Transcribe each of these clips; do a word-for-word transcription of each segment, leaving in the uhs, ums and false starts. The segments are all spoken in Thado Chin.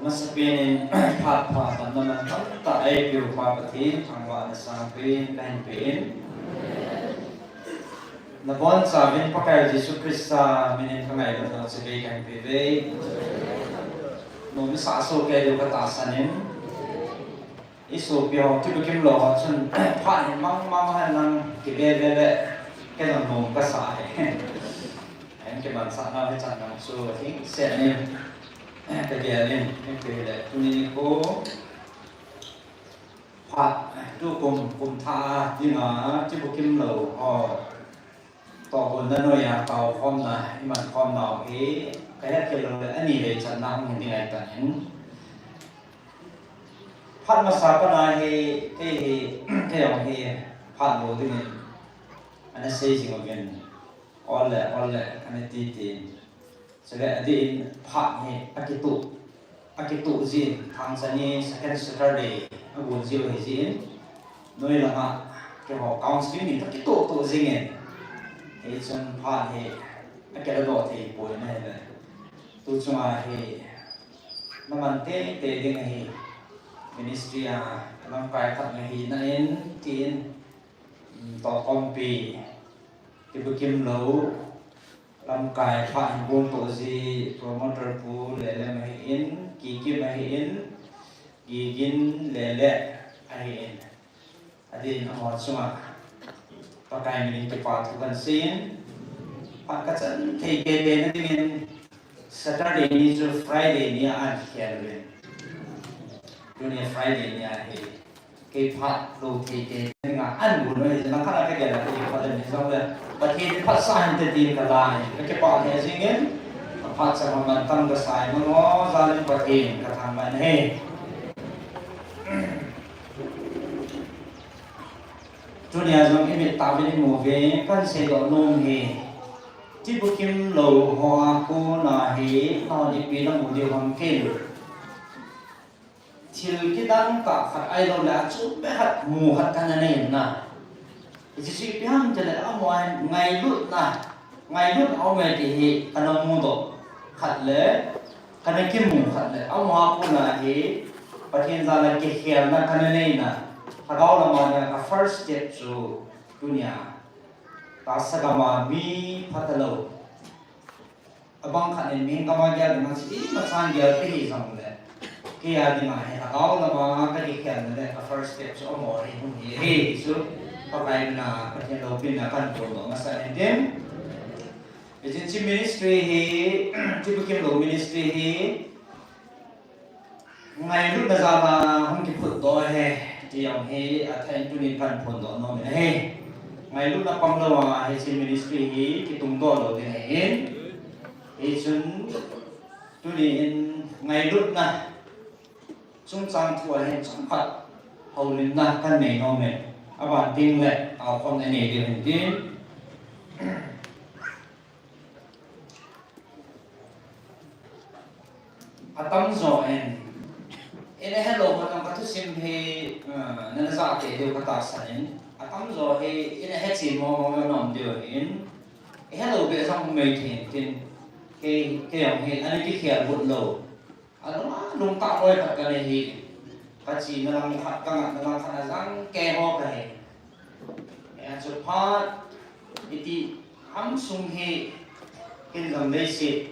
Masapen in phat pha damna mantam tah eipeu Pa Pathen thangvahna sangpen kahin pe in. Nabonchauvin Pakai Jesu Christa minin kangailutnau chibai kahin pe uve. Nom isah soh kei diu katahsan in. Isopi ho, kibukim lou ho chun phat hi mangmang hen lang kibe be le, kei jong nom kasah e. Ahin kimansah nau hi chan nang chu hing sen in kagel in, hing kei le tuni nikho phat tukum, kum thah dinga kibukim lou ho tohgon na noiya taokhomna iman khomnau hi kahet kei lou le ani vei channa hung hi ding ahitan in. Phat masa pana hi kei hi, kei jong hi phat lou dingin ana sei jing uvin, ol le ol le kana ti tin. Chule adeh in phat hi akituh, akituh jin, thangcha ni second Saturday agon jiu ahi jin, noi langa keiho counseling ni kakituh tuh jingin, hichun phat hi akiladoh thei poi nahile. Tu chunga hi naman teitei ding ahi, ministry a lamkai khat nahina in tin, tohkhompi, kibukim lou, lamkai phat hin gongtoh ji promoter pu Lelem ahin, Kikim ahin, Gigin Lele ahin. Adeh in amaho chunga Pakai minin kipa thu kahin seiyin, phat kachan thei teitei na dingin Saturday ni chu Friday ni a ahin khel uvin. Tuni Friday ni ahi. Kei phat lou thei kei dinga ahin gon uve, lang khat a kagel a kei phat le mi jong le Pathen phatsah hinte tin kalan in kakipah lheh jingin, kaphat chang a mantam kasai mangho jal in Pathen kathangvah in ahi. Tunia jong imit tauvin imu uve, kahin seidoh nom hi kibukim lou ho a kona hi nahon ipi namu diu ham ken. Thil kidang tah khat ahiloule achom be khat mu khat kana nei in na. Hiche chu ipi ham tile amaho hin ngailutna, ngailutna aume ti hi kana mudoh khat le kana kimu khat le amaho a kona hi Pathen jal a kikhelna kana neina, lhagao lama dinga ka first step chu tunia tahsa gam a mi phatalou, abang khat in mihing gam a gel ding a chu imacha gel te hijongle, kei a dinga hi lhagao lama kakikhelna le ka first step chu amaho hi hung hi ahi ti chu Pakai mina Pathen loupina kahin phondoh masat in tin. Hichun hiche ministry hi, hiche bukim lou ministry hi ngailutna jal a hung kiphutdoh ahi ti jong hi athah in tunin kahin phondoh nom in ahi. Ngailutna pang lou a hiche ministry hi kitungdoh lou ding ahin. Hichun tuni in ngailutna chungchang thu a hin chomkhat houlimna kahin nei nom in, aban tengle taokhomna nei diu hin tin. Atamjo in, ina helou ho jong kathusim hi, ah, nana jah tei diu katahsan in, atamjo hi ina hechen mong mong jong na um diu ahin, ihelou beh jong um mai thei in tin, kei, kei jong hi ana kikhel got lou. Alung, alung tah loi khat kanei hi. Kachena lang khat, kangatna lang khat ajang kei ho kahi. Hia chu phat iti ham sung hi kin jong leiset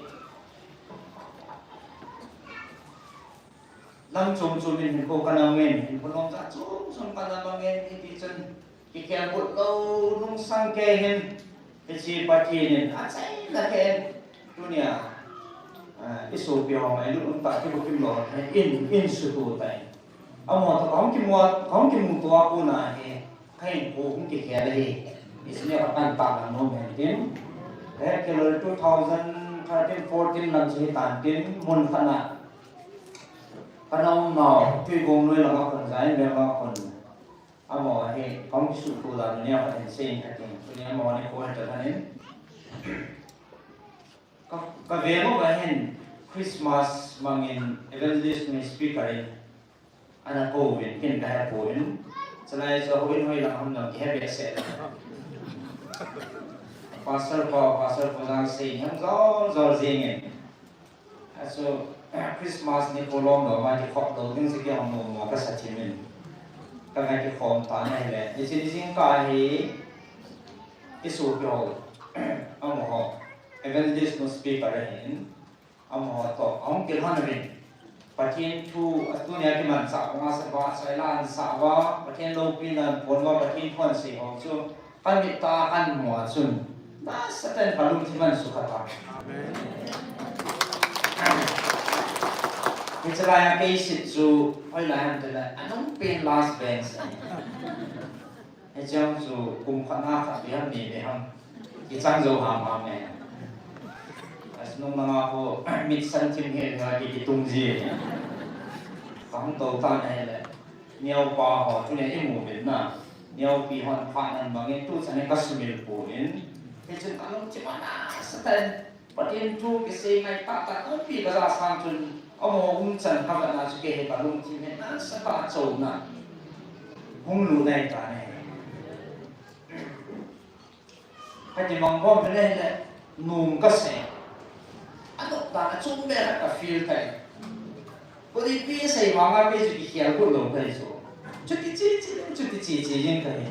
lam chom chom in hinkho kana um in, hinkho nomjat chom chom kana mang in, hiti chun kikhel got lou nung sang kei hin, hiche Pathen in achaina kei in, tunia, ah, isopi ho ngailut umtah kibukim lou in, in suto tan. Amaho toh kahung kimu, kahung kimuto a kona hi, kahinkho hung kikhel ahi. Hiche nia kapan tah lang nom hen tin. Kahet kei lou two thousand thirteen fourteen lam chu hitan tin, mun khat na kana umnau, Tuibuong noi langa khun, Jainbel langa khun. Amaho hi kahung kisuhto dan u nia Pathen seiyin kating. Tuni amaho nikho hi toh lhonin, ka, kave lou ahin, Christmas mangin evangelist mi speaker in ana kouvin, ken kahepoi. Chulai chu houin hoilang ham jong kihe behseh. Pastor pa, Pastor pa jong sei ham jol jol jengin. Achu Christmas nikho lom lom a kikhop lou ding chu kihong nom mo kasa thim in. Ka ngai kikhom tan ahile. Hiche ni jingkah hi i sopi ho. Amaho. Evangelist nu speaker ahin. Amaho toh. Ahung kilhon uvin. Pathen thu, atunia kimanchah kong a sa va, sa ilan sa va, Pathen loupina pon va, Pathen thu asei ho chu. Ka mit a kamu a chun, nasatah in ka lungthim a sukha tan. Amen. Hiche lai a kei sit chu, hoilai ham tile, anung pen last bench. Hiche chu kum khat na khat beh ham ni beh ham. Kichang jou ham ham e. Asunung langa ho, mit san thim hel nga ki kitung ji. Ka hung tou tan ahile. Neopa ho, tuni imu uvin na. Neopi hon phat nan bangin tuchan in ka sumil pon. Hichun ka lungthim a nasatah in, Pathen thu kisei ngai tahtah tampi ka ja sang chun, amaho umchan ka vet na chu kei hi ka lungthim hi nasatah a chonna hung lut nai tan ahi. Ka kimang bom le le, nom ka sa. Adok dan a chung beh khat ka feel tai. Koi pi sei vang a kei chu kikhel got lou kei chu. Chuti chi chi, chuti chi chi jing kei.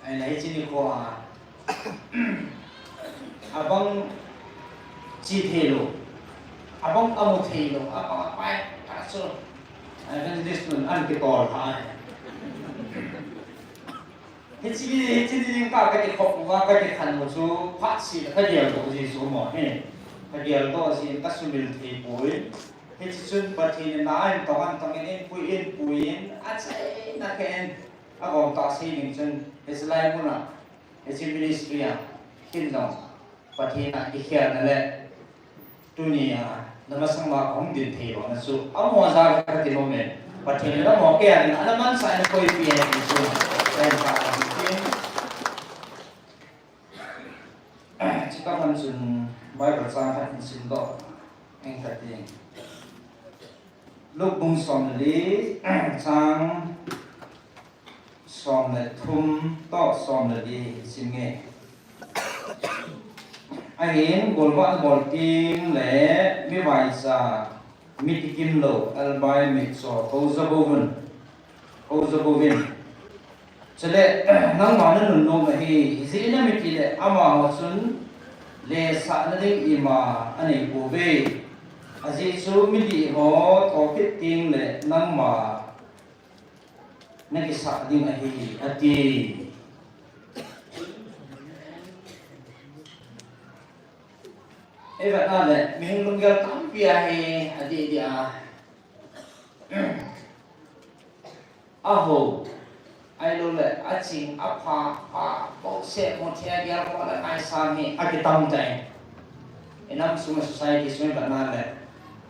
Ahile hiche nikho a, abang che thei lou, abang amu thei lou, abang apai, a chu, evangelist nun an kitol kha e. Hiche, hiche ni jingkah ka kikhop uva ka kikhen u chu phat seh le ka geldoh ji chu mo hi. Ka geldoh jin ka sumil thei poi. Hiche chun Pathen in na in tong in tong in, in pui in pui in, achaina khen. Agom tah sei ding chun, hiche lai mun a, hiche ministry a, kin dong, Pathen a kikhelna le, tunia, na masang ma kahung din thei lou na chu, amaho jal kati nom e, Pathen in amaho kei a din, ana mansah in koipi e ti chu, ka in ka a din. Chutah man chun Bible chang khat in simdoh ing kati. Luke bung som le li, chang som le thum toh som le li sim nge. Ahin golvah bol teng le mi vaicha, mi kikim lou, elbai mitcho, kou ja bouvin, kou ja bouvin. Chule, nangma na nunnom ahi, ijeh inem itile amaho chun lesahna ding ima anei pouve. Ajeh chu midih ho thokit teng le nangma na kisah ding ahi, ati. Eivet a le, mihing lunggel tampi ahi, adih dih a. Aho, ahilou le, aching, apha, pha, bouseh, mothei, agelkhoh le ngaisang hi, akitam tai. Inam sunga society sunga eivet na le,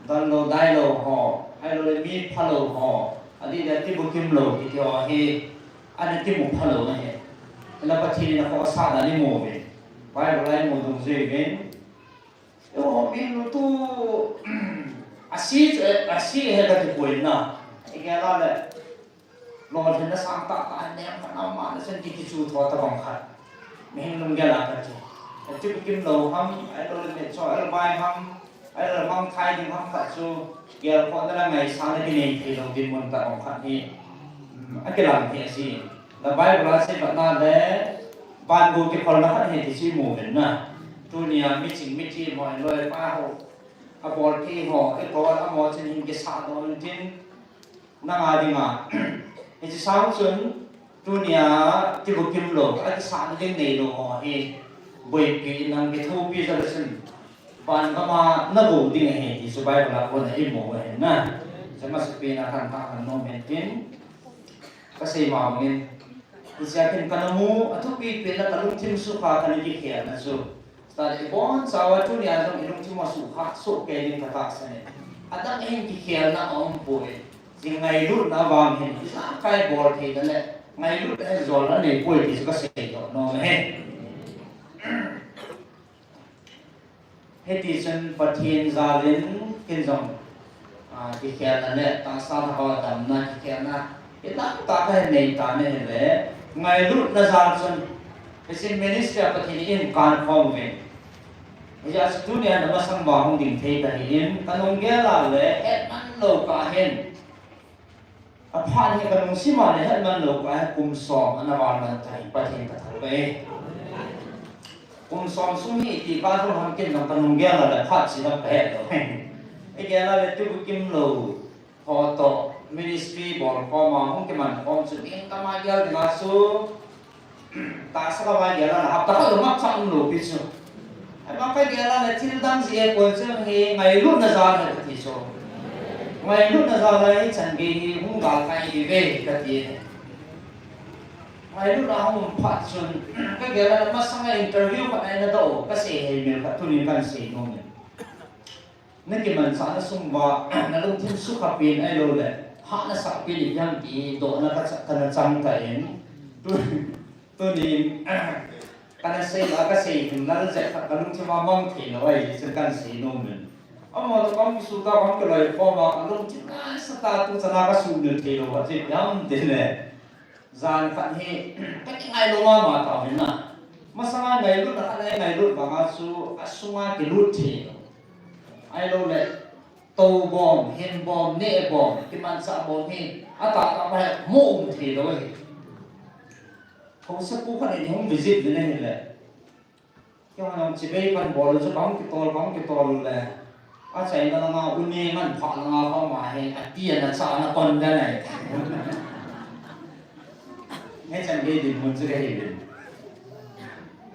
damlou, dailou ho, ahilou le, mi phalou ho, adih le, tibukim lou, kiti ho hi, ana kimu phalou ahi. Hila Pathen in akhohsah dan imu uve. Bible a imu dungjuiyin. Eiho milu tu, asi chu, asi he kati poi na. Igel a le, lolhinna sangtah tah nem khat ama le chun ki, kichu tho tabang khat. Mihing lunggel a kati. Tibukim lou ham, ahilou le mitcho, elbai ham, ahilou le mangthai ding ham khat chu, gelkhohna le ngaisang le kinei thei lou dinmun tabang khat hi. Akilang thei ahi. La Bible a sei vet na le, van gou kikholna khat ahi ti chu imu uvin na. Tunia miching mithi mo, loipa ho, abol thei ho, ikol amaho chun hin kisahdoh intin, nanga dinga. Hiche sang chun, tunia tibukim lou, akisahna ding neilou ho hi, boipi in nang kithopi jal a chun, van gam a nagou ding ahi ti chu Bible a kona imu u ahi na. Chu masapen a kan tah kan nom hen tin. Kasei ma bangin, hichea kin kana mu, athupi pen a kalungthim sukha kana kikhelna chu. Tale ibonchauva tunia jong ilungthim a sukha, sukei ding katahsan e. Adang hin kikhelna aumpoi. Chi ngailutna vang hin, ijakai bol theina le, ngailutna hin jolna neipoi ti chu kaseidoh nom ahi. Hiti chun Pathen jalin kin jong, ah, kikhelna le tahsa thakhat a damna kikhelna, ilang tah kahin nei tan ahile, ngailutna jal chun, hiche ministry a Pathen in eihin kankhom uve. Hijeh chun tunia na masang uva hung ding thei kahin, kanung gel a le hetman lou kahin. Aphat hi kanung sim a le hetman lou kahin, kum som ana val man tai, Pathen kathangvah e. Kum som sung hi iti kathum ham ken jong kanung gel a le phat chi lam kahet lou. Igel a le tukum lou. Ho toh ministry bol khom a hung kiman khom chu, mi kama gel dinga chu, tahsa kama gel a hapta khat lou map chang lou pi chu. Ahivang kagel a le thil dang jeh a kon chu hi ngailutna jal ahi kati chu. Ngailutna jal a hi chan gei hi hung gal kai hi ve kati. Ngailutna hung phat chun, kagel a le masang a interview khat ana doh, kasei hei mel khat tunin kahin sei nom e. Na kimanchahna sung uva, na lungthim sukha pen ahilou le, hahna sah pen ipi ham ti dohna ka cha-, kana chang tan. Tu, tunin, kana sei la, kasei him lal jep khat ka lungthim a mang thei lou ahi, chun kahin sei nom in. Amaho toh kahung kisu ta, kahung kiloi khom a, ka lungthim nasatah a tu chan a kasuhmil thei lou, achi ipi ham ti le. Jan khat hi, ka kingailou mama tauvin na. Masanga ngailutna khat a ingailut vanga chu, asunga kilut thei lou. Ahilou le, tou bom, hin bom, neh bom, kimanchah bom hi, atahtah a hi, mu um thei lou ahi. Haosapu khat in hung visit uvin ahile. Keiho jong chibai kahin bol u chu kahung kitol, kahung kitol u le. Achaina langa u Neng in phah langa khom a hin, ati ana cha ana kon dan ahi. Hichan gei dinmun chu kahi uvin.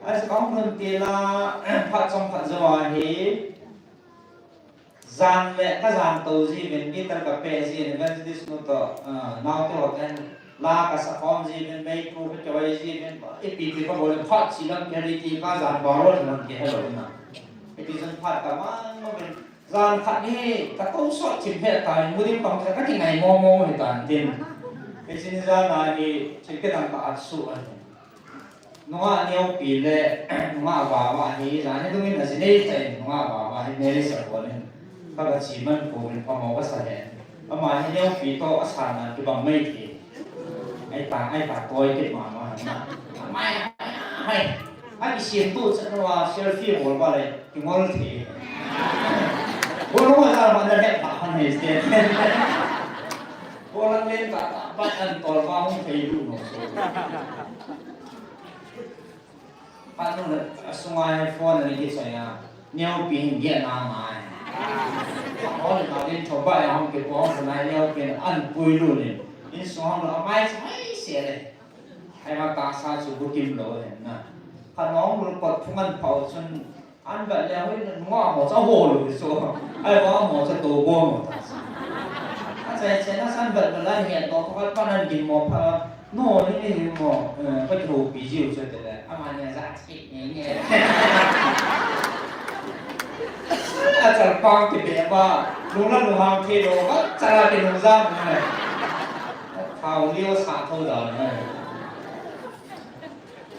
Achu kahung lhun til a, phat chomkhat jou a hi. Jan le kajan tou jiuvin, guitar kapeh jiuvin, evangelist nu toh, ah, naote ho tah in, la kasa khom jiuvin, meiphu kachoi jiuvin, ipi ipi kabol in, phat chi lam kihei ti, kajan baro lam kihelou na. Hiti chun phat kaman uvin, jan khat hi katou sot thim he tan, mudim pang khat kakingai momo hi tan tin. Hiche ni jan a hi, thil kidang ka at suh ahi. Nungah neopi le nungah vava hi, jan hi dungin aji nei tan, nungah vava hi marriage abol in. Ka, kachi man pouvin phamo kasa le. Ama hi neopi toh asan nan kibang mai thei. Ahi ta, ahi ta, toi kit mama hi na. Amai, hai. Akisem tu chan uva selfie bol uva le, kingol thei. Bol uva jal ma na le pa han he se. Bol lang len ta, ta, pa an tol uva hung thei lu no so. Phat nung le, asunga hi phone ana kichoi a. Neopi hin geh na ngai. Phat nung le, ma din thoba a hung kipo hung nai, neopi hin an pui lu le. Insung hung le, amai chu hai se le. Ahivang tahsa chu bukim lou le na. Phat nung le, kot phung an phau chun, an vet le, hoi, nungah ho chu aho lou le chu. Ahivang amaho chu tou bom mo ta. Achai chen a san vet le, la hin to, ko pat pan an gin mo pha. No, ni ni mo, eh, ka kihoupi jiu chu tile. Amani aja thei nge nge. Achal pang kibeh uva, lungna lunghang thei lou, achal a kinung jam nge. Thao liu sa tho da nge.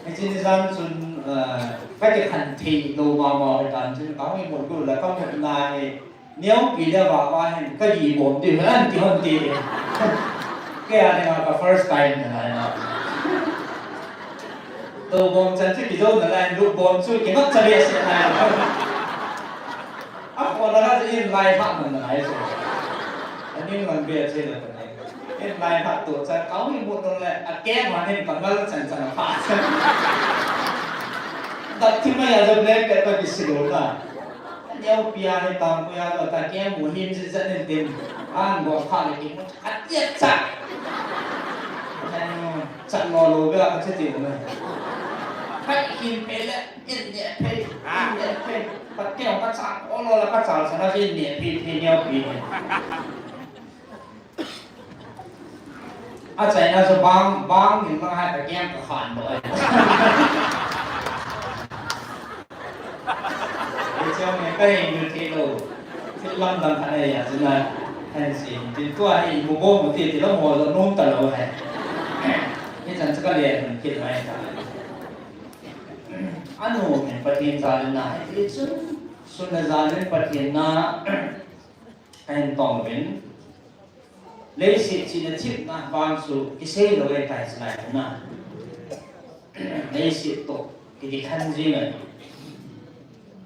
Hiche ni jan chun, eh, ka kikhen thei lou mama hi tan chun, kahung imut gu le, kamutna hi, Neopi le vava hin kagi bom diu ahi, an ti hon ti. Kei a dinga ka first time na lai na. Tou bom chan chu kijou na lai, lut bom chu kinot cha be se na lai. A ko na la in lai pha man na lai so. Aning lang be che la ta nai. In lai pha to chan kau ni mu nung le, a ke ma nin ka mal chan chan a pha. Dak thi mai a jo black pepper ki silo na. Neopi a ni tam ko ya lo ta ke mu him si sa nin tin. An go pha le ki mu ka tia cha. Chan no, chan no lo ga ka che ti mo. Kai him pe le, in ne pe, in ne pe. Ka ke ka cha, o lo la ka cha sa na in ne pe pe neopi. A China chu bang, bang in bang hai ka kiang ka khan bo ai. Ni chang ne kai ni ti lo. Ti lam dang khan ai ya china. Kan si, ti tua ni mu bo mu ti ti lo mo lo num ta lo hai. Ni chan chu ka le ni ki mai ta. Anu min Pathen jalin na, ti chun, sun na jalin Pathen na, Kahin tong uvin. Leiset china thipna vang chu kisei lou ahitai chulai na. Leiset toh kikhen jing ahi.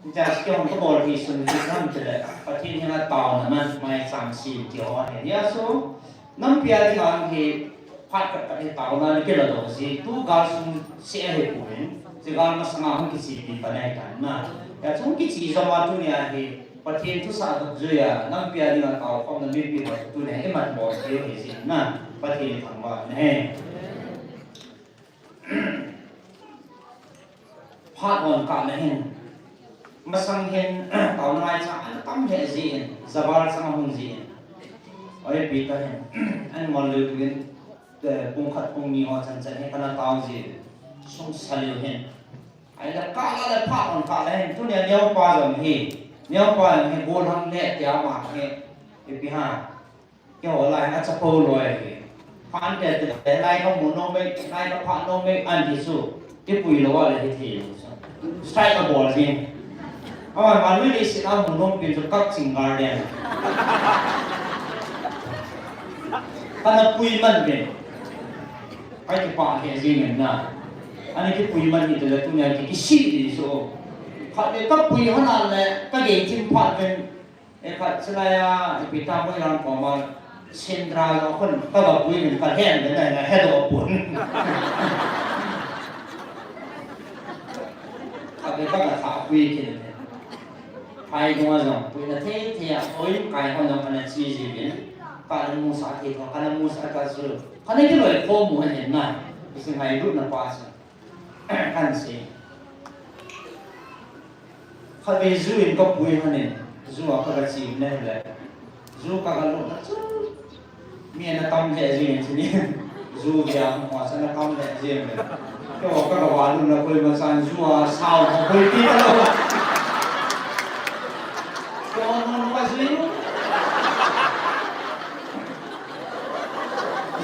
Church kihong kabol hi sun hi nam tile, Pathen henga taona man maicham sem kiho ahi. Hijeh chun, nampi a dinga hi phat khat khat hi taona le kiladoh ji, tu gal sung seh ahipoi. Hiche gal masanga hung kichepi pan ahitan na. Hijeh chun kiche joma tunia hi, Pathen thusah dopjuiya, nampi a dinga taokhomna mipi ho tunia imat bol thei u hijeh in na, Pathen thangvah in ahi. Phat hon kah le hin, masang hin, taona maicham ana tam lheh jin, javal chang ahung jin. Oi, ipi tahin, ana ngol lheh uvin, eh, pung khat pung ni ho chan chan hi kana tao jin, sung sa lheh uvin. Ahile kah le phat hon kah le hin, tunia neopa jong hi, neopa jong hi, gollhang le tia ama hi, ipi ham. Keiho lai hin achapou loi hi. Phat te te lai kamu nom e, lai kaphat nom e, anti chu. Kipui lou a le hithei lou chu. Strike abol jin. Ama ma lui le sit a mu nom pen chu Kakching Garden. Kana pui man pen. Kai kipah lheh jing in na. Ani kipui man hi tile tunia ki, kisih di chu. Khat le kapui hon a le, kagei thim phat pen. Ekhat chulai a, ipi tam Moirang koma, Sendra jong khun, kava pui min kalhen den ahi, hedoh pon. Kave kava thah pui kin. Phai dunga jong, puina thei thei a, oi kai hon jong kana che ji vin. Kana musah thei tho, kana musah ta chu. Kana kiloi khom u ahin na. Isin ngailutna pa chu. Kan sei. Khatvei ju in kapui hon in, ju a kaga che na hile. Ju kaga lutna chu. Mi ana tam lheh jin chuni. Ju via mo sa ana tam lheh jin. Keiho kaga valut na koima chan ju a sao mo koi ti talou. Keiho nom ka ju.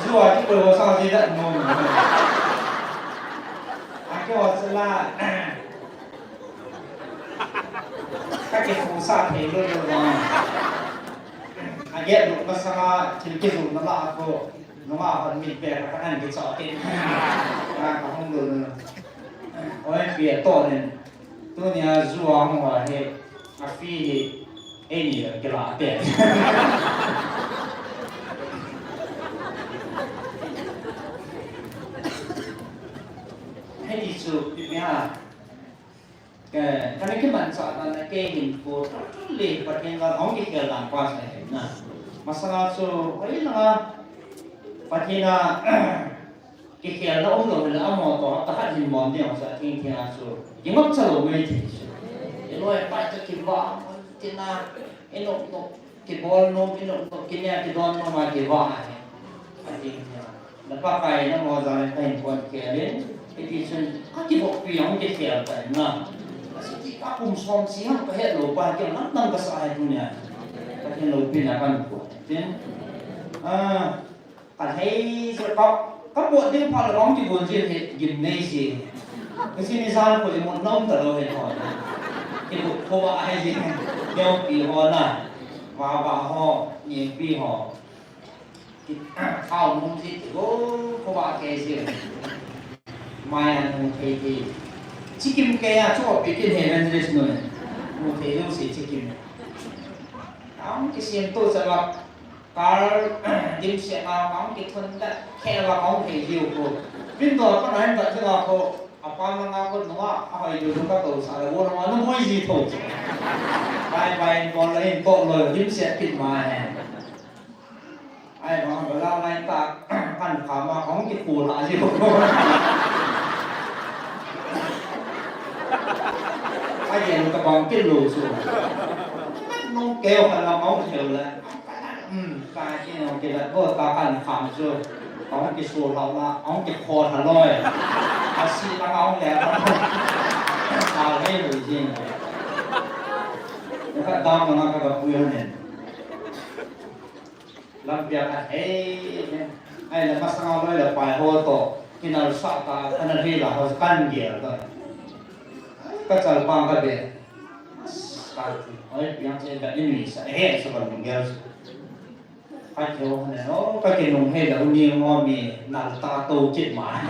Ju a kikoi ho sao ji da nom. A keiho chu la. Ka kikhosah thei lou lou vang. Aget lou masanga thil kijoh na lah a ko. Nunga hon mit peh ka kan kichoh tin. Ka, ka hung lou lou. Oi, pi a toh nin. Tunia ju a hung uva hi. A fee hi. Eini la kila te. Hiti chu, ipi ham. Ka, kana kimanchah dan a kei hin ko, totally Pathen a hung kikhel dan pa sa hin na. Masanga chu, oi langa, Pathen a kikhelna umlou le amaho toh, hapta khat hin bom ding sa thing thing a chu. Kingapcha lou mai thei chu. Iloi pai toh kivah, tina, inop nop. Kibol nom, inop nom, kinei, kidon nom a kivah ahi. Ati nia. Na Pakai nangho jal in kahin pon khel in. Hiti chun kakivoppi a hung kikhel tan na. Asei ti kakum som si ham kahet lou pa, kei nam nam kasa ahi tunia. Pathen loupina kahin pon. Tin. Ah, Ka hei jeh ka, ka pot ding phat le ka hung kigon jin hi gimnei jin. Hiche ni jan khu imut na um talou hi thoi. Kigot khovah ahi jin. Neopi ho na. Vava ho, Nengpi ho. Ki, thao nom ji kigo khovah kei jin. Mai a mu thei thei. Chikim kei a chu pi kin he evangelist noi. Mu thei lou si chikim. Am kisim to sa la. Car dimset a kahung kithun ta, khe a kahung thei diu ko. Window a pat a hin vet ding a ko, apa langa ko nunga, ahoi diu ka to sa le, wo langa na moi ji tho. Bye bye, bol la in to lo, dimset kit ma he. Ai, ma, bala lai ta, kan kha ma, kahung kikhu la diu ko. Ai, yen ka bang kit lo chu. Nung keo ka la kahung thei le. Hmm, ka kino kila ko ka kan kham chu. Kahung kisu lhau la, kahung kikho lha loi. Asi la kahung le la. Ka le lo jing. Ka dam na ka ka pui ne. Lampi a ka hei. Ai la masanga loi la pai ho to. Kinal sa ta, kana ri la ho kan ge la. Ka chal pang ka be. Ka, oi, piang che ka ni mi sa, eh, sa ka lung gel. Ka jo ne, oh, ka kinung he la, uni ngo mi, nal ta to kit ma.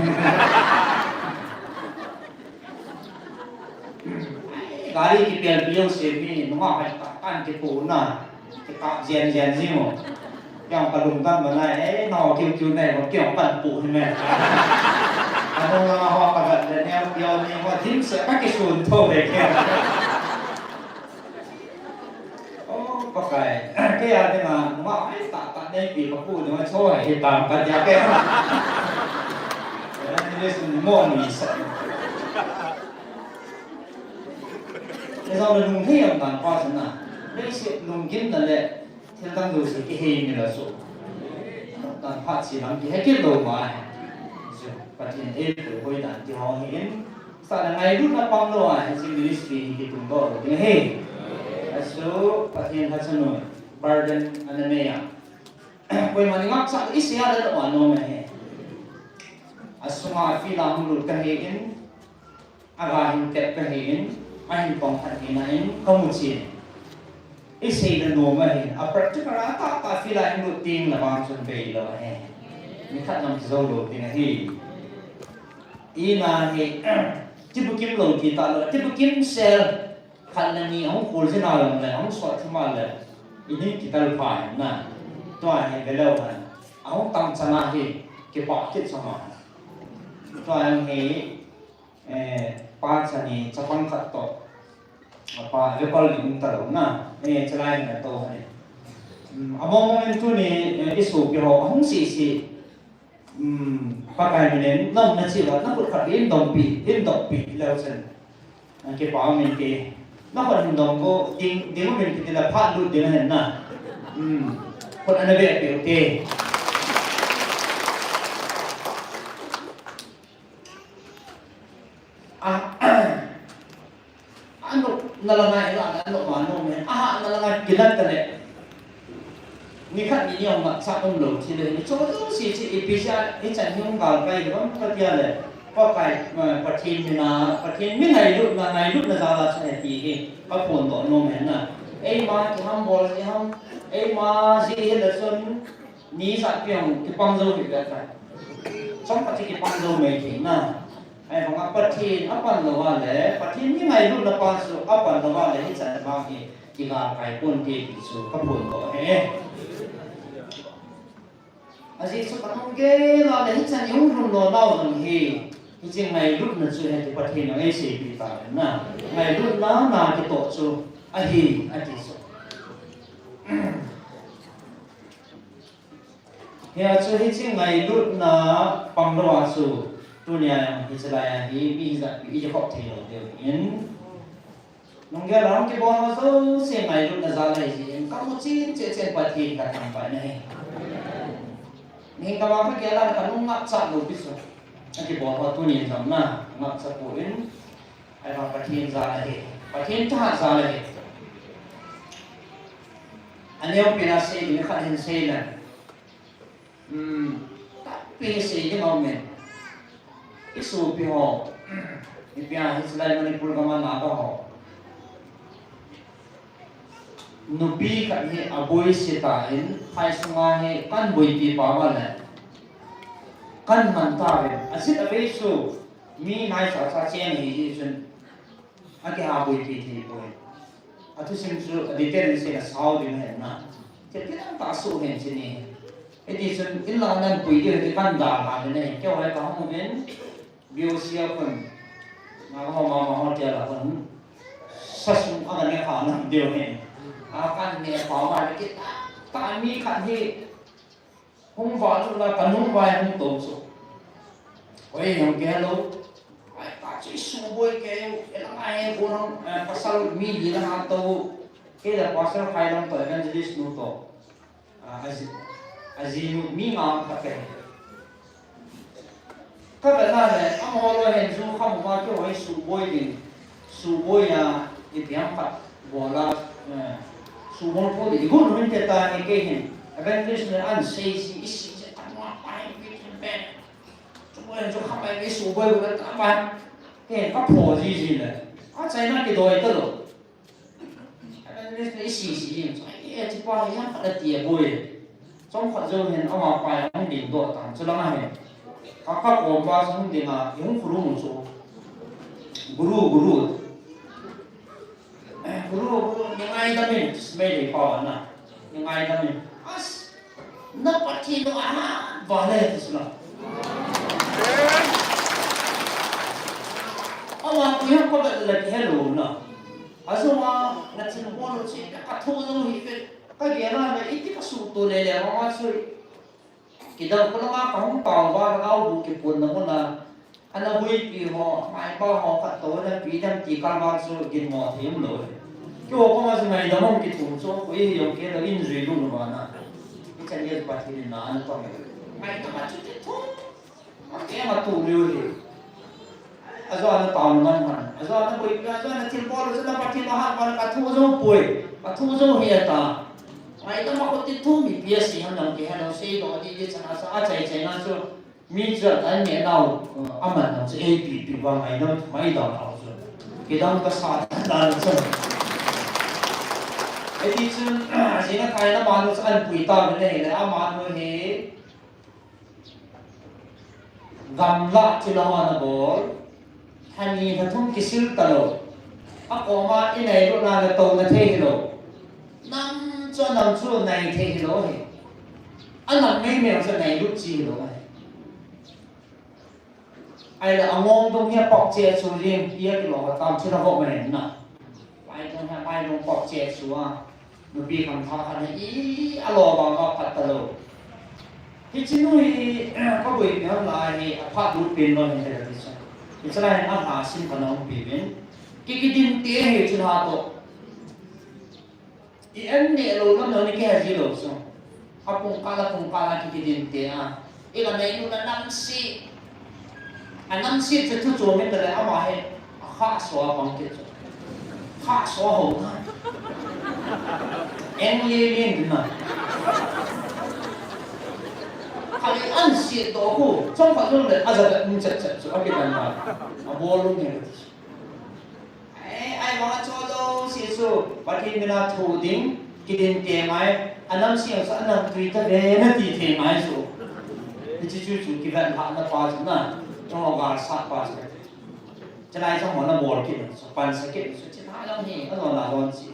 Gari kipelpi jouse mi nungah hoi tah tah in kipoh na, kikap jen jen jing u. Kei jong kalungdam bana, eh, nao kiu kiu nai, kei jong kapoh hi me. Anung langa ho kavet le neo pio ni ho dimset kakisun tho le kei. Oh, Pakai, kei a dinga nungah hoi tah tah neipi kapoh dinga choi hitam katia kei. Evangelist ni mo ni sa. Ijong le lunghei jong dan pa chu na. Leiset lunggimna le thil dang jouse kihei mi la chu. Dang phat chi lam kihei kit lou ma. Chu Pathen eipui hoi dan ti ho hi in. Sa le ngailutna pang lou a hiche ministry hi kitung doh lou ding ahi. Achu Pathen lhachanu burden ana nei a. Koima ni ngapcha isei a le lou a nom ahi. Asunga field a hung lut kahi in. Aga hin tep kahi in, ahin pang khat hina in, kamu chin. Isei le nom ahin, a practical a tah tah field a hin lut ding le vang chun bei lou ahi. Nikhat nam kijou lou ding ahi. Ina hi, tibukim lou ti talou, tibukim sel, khat le ni ahung kul jin a jong le, ahung sot thim a le, ini kital pha in na. Tua hi veleu han, ahung tam chan a hi, kipah kit chang a. Tua hi, Eh, pa chani chapang khat toh. Apa vepal ni um talou na. Eh, chalai ni na to hani. Hmm, among mong in tuni, eh, isopi ho, ahung sisi. Hmm, Pakai minin, nom na chiva, na khut khat in dompi, in dompi, leu chen. Ang kipah min ti. Na khut in dom ko, ding, ding min ti la phat lut ding hen na. Hmm, khut ana ve pi u ti. A, anop na langa ila, anop ma nom e. A, na langa kilat tale. Nikhat ni niong ma cha um lou thil le. Ni cho cho si si ipi sia, ichan niong gal kai le bang ka tia le. Pakai, eh, Pathen mina, Pathen mi ngailutna, ngailutna jal a cha he ti hi. Kaphondoh nom e na. Eima kihambol ji ham, eima ji hi le chun, Ni sa piang kipang jou hi ka ta. Chomkhat kipang jou mai thei na. Ahivanga Pathen apan lou a le, Pathen mi ngailutna pa chu apan lou a le, hichan vang hi kiga kai pon te ti chu kaphondoh e. Ajeh chu kanung gel a le hichan i hung lhun lou nau jong hi. Hiche ngailutna chu hiti Pathen in eiseipeh ta na. Ngailutna na kitoh chu ahi ati chu. Hia chu hiche ngailutna pang lou a chu, tunia jong hiche lai a hi mi hijat pi i khop thei lou diu hin. Lunggel a hung kibol ho jouse ngailutna jal ahi jeh in, kamu chin cheh cheh in Pathen kathangvah in ahi. Mihem kama kagel a kanung ngapcha lou pi chu. Akibol ho tunin jong na ngapcha poi. Ahivang Pathen jal ahi. Pathen thahat jal ahi. Aneo pen a sei ding khat hin sei leng. Hmm, tampi sei ding aum in. I sopi ho. Ipi a hiche lai Manipur gam a Naga ho. Nupi khat hi aboi se tan, phai sunga hi kan boipi pau a le. Kan man tauvin. Ajeh chu avei chu. Mi naicha cha cheng ahi jeh chun, akiha boipi thei poi. Athusim chu a detail in sei le sao ding ahi na. Thil kidang tah soh hen chini. Hiti chun in lang nan pui diu ti kan dalha le nei. Keiho le kahung uvin, B O C a khun. Naga ho mama hotel a khun. Sa sum aga ne kha nam diu hen. A kan ne kha ma le kitah tah mi khat hi. Hung valut la kanung vai hung tom chu. Koi hung kei hello. Ai, ta chu i suboi kei u, elang ai, ko nang, eh, pasal mi li la ha to. Kei la pasal khai lang to, evangelist nu to. Ah, aji, aji nu mi nga ka kei. Ka ba na le, amaho loi hin ju kha mu ma keiho hi suboi ding. Suboi a, ipi ham khat bol a, eh, suboi po ding. I gon min te ta ni kei hin. Evangelist ne an sei si, i si si, ta ma pa hi pi pi pe. Suboi chu kha mai, i suboi ko ta ma. Kei ka pho ji ji le. A China kidoi ta lou. Evangelist le i si si jing chu, ai, e, hichepa hi jang khat ati aboi. Chomkhat jou hin amapa jong hung dingdoh tan, chulang a hin. Ka, ka kom uva chu hung ding a, i hung khulum u chu. Guru, guru. Ngaidam in, Meitei pao na. Ngaidam in. As, na Pathen u aman vale ti sula. Ama pu ya ko ba la ki hello na. Aso ma na thil bol u chi ka thu zo hi ve. Ka ge na ve iti ka su to le le ma ma sui. Kidang ko lama ka hung pao va ka au bu ki pun na muna. Ana hui pi ho, mai pa ho ka to na pi dam ti ka ma su gin mo thim lo. Ki ho ko ma su ngai da mong ki thum so ko i yong ke da in zui lu ma na. I chan ye pa thi na na to. Ngai da ma chu ti thum. Ma ke ma tu liu hi. Ajo ana tao man han. Ajo ana boi, ajo ana thil bol, ajo ana Pathen u aman vale ka thu zo poi. Ka thu zo hi ata. Ngai da ma ko ti thu mi pi a si han lam ke han lo sei do di di chana sa a chai chai na chu. Mi chu a tan ne nau, a man nau chu ei pi pi va ngai da mai da nau chu. Kidang ka sa ta da chu. Eti chun, jing a thai na ma nu chu an pui ta le le a ma nu hi. Gamla thil a hon a bol, thani tha thum kisil ta lo. A koma i nei lo na le to na thei hi lo. Nam chu nam chu nei thei hi lo hi. A nam mei mei chu nei lo chi hi lo hi. Ai la a ngong dong hi a pok che chu ring, i a ki lo ka tam thil a vo ma nen na. Pai dong ha, pai dong pok che chu a. Nupi khangthah khat hi i a lo vang va phat ta lo. Hiche nu hi, ka boi pi ham lai hi, a phat lut pen lo hin te ka ti chu. Hiche lai hin a hla sim khat a um pi vin. Ki, kidin te hi chu na to. I en ne lo lam lo ni ke ha ji lo chu. A pung kala, pung kala ki, kidin te a. I la nei nu na nam si. A nam si chu thu chu mi ta le ama hi. A kha so a pang ki chu. Kha so ho na. Eng ye ye ni na. Kha le an si to ku. Chong kha lo le a za da um chat chat chu a ki dan na. A bol lu ne. Ai, ai, vang a cho lo si su, Pathen mina thu ding, kidin te mai, a nam si sa a nam tui ta ve na ti thei mai su. Ni chi chu chu ki ven ha na pa chu na, no ga sa pa chu. Chalai sa mo na bol ki su, pan sa ki su, chi na lo ni, a lo na lo si.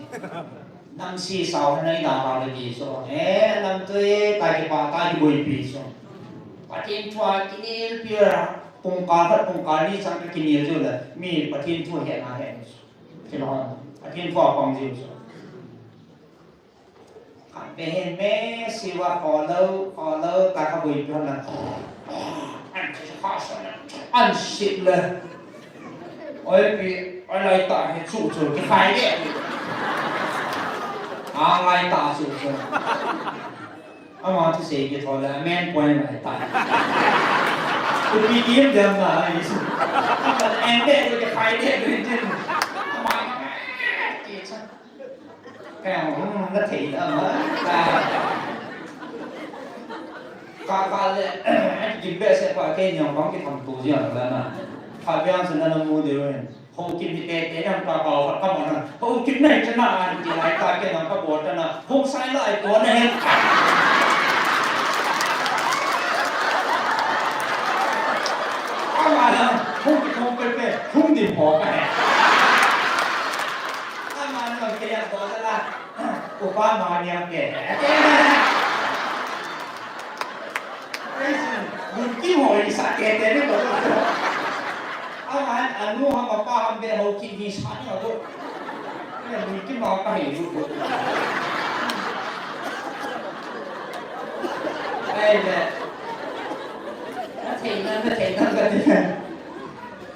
Nam si sao na i da ha le ki su. Eh, nam tui ta ki pa ta ki boi pi su. Pathen thu a ki nil pi ra, pung ka khat pung ka ni chang ka ki nil ju le, mi Pathen thu he na he su. Kilhon, Pathen thu a pang jiu chu. Khat ve hin me siva kholou, kholou, ta ka bui pi hon la. An sit le. Oi pi, oi lai ta hi chu chu, kikhai le. A lai ta chu chu. Ama thusei kithou le, a main point lai ta. Ipi kim dem na, i su. Ama en de, kikhai de, kikhai de. Ama, kicha. Kaya, hmm, na thei na ma. Ka, ka, ka le, gim behseh pa, kei niang bang kitham tu jia la na. Ka biang sa na na mu de wen. Hou kin hi te te nang ka ka ka ma na. Hou kin nai chana an ti lai ta ke nang ka bo ta na. Hou sai lai to na he. Ama na, hou ki hou pe pe, hou di ho ka he. Ama na ke ya bo ta la. Upa ma niam ke. Mun kim ho i sa ke te ni ko. Ama han anu ham apa ham be ho ki ni sa ni ko. Mun kim ma ka hi ru ko. Ai le. Na thei na, na thei na ka ti.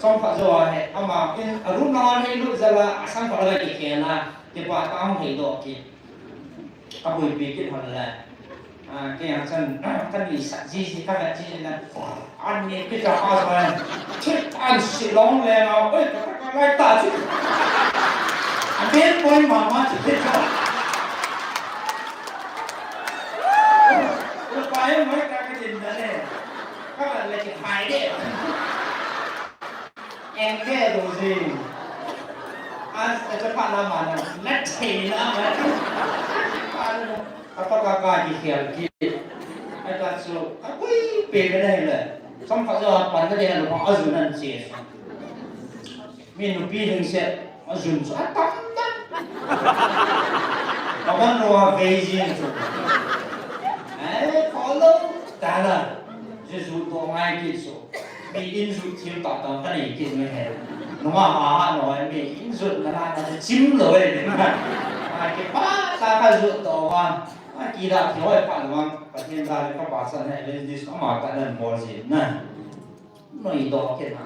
Chom pha jo he. Ama in a room na ni lu za la a sang pha la ki ke na. Ti pa ta hung hei doh kit. Ka buipi kit hon le. Ah, kei a chan, ka ni sa ji ji, ka vet ji ji na. An ni pi ta ha sa. Chit an si long le na. Oi, ka, ka, ka lai ta chi. An den poi ma ma chi pi ta. Oi, pa e moi ka ka din na le. Ka vet le ki phai de. Eng ve lo jing. A, a chapa la ma na, na thei na ma. A, a pa ka ka ki khel ki. A ta chu, a pui pe ka na he le. Som pha jo pan na de na lo a ju nan che. Mi nupi hing se, a jun chu a tam tam. Kaman lou a vei jing chu. Eh, follow. Tala. Jesu to ngai kit chu. Mi in jut thim ta ta ka nei kit me he. Numa ha ha no, mi in jut na na na chim lou e. Ai ke pa ta ka jut to wa. Ai ki da ki hoi pa no. Pathen da le ka pa san he le dis ama ka nan bol jin na. Noi do ke na.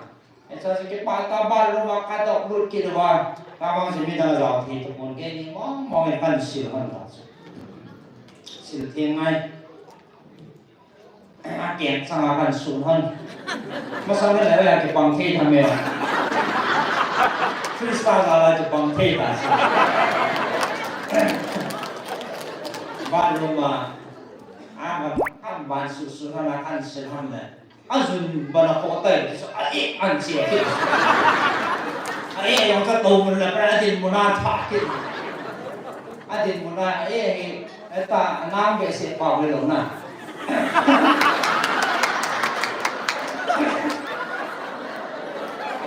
Acha si kipah ta, bathroom a ka dok lut kit uva. Ka bang si midang jao thei tapon, keini mong mong in kan sil hon ta chu. Sil theng ngai. A keng chang a kan sun hon. Masang le le a kipang thei tham e. Krista jal a kipang thei ta chu. Bathroom a. A, a ban su su hon a kan sil hon le. Ajun bana ko tai, so, a e an che ke. A e yang ka to mun la pra din mun a tha ke. A din mun a e he, e ta nang be se pa we lo na.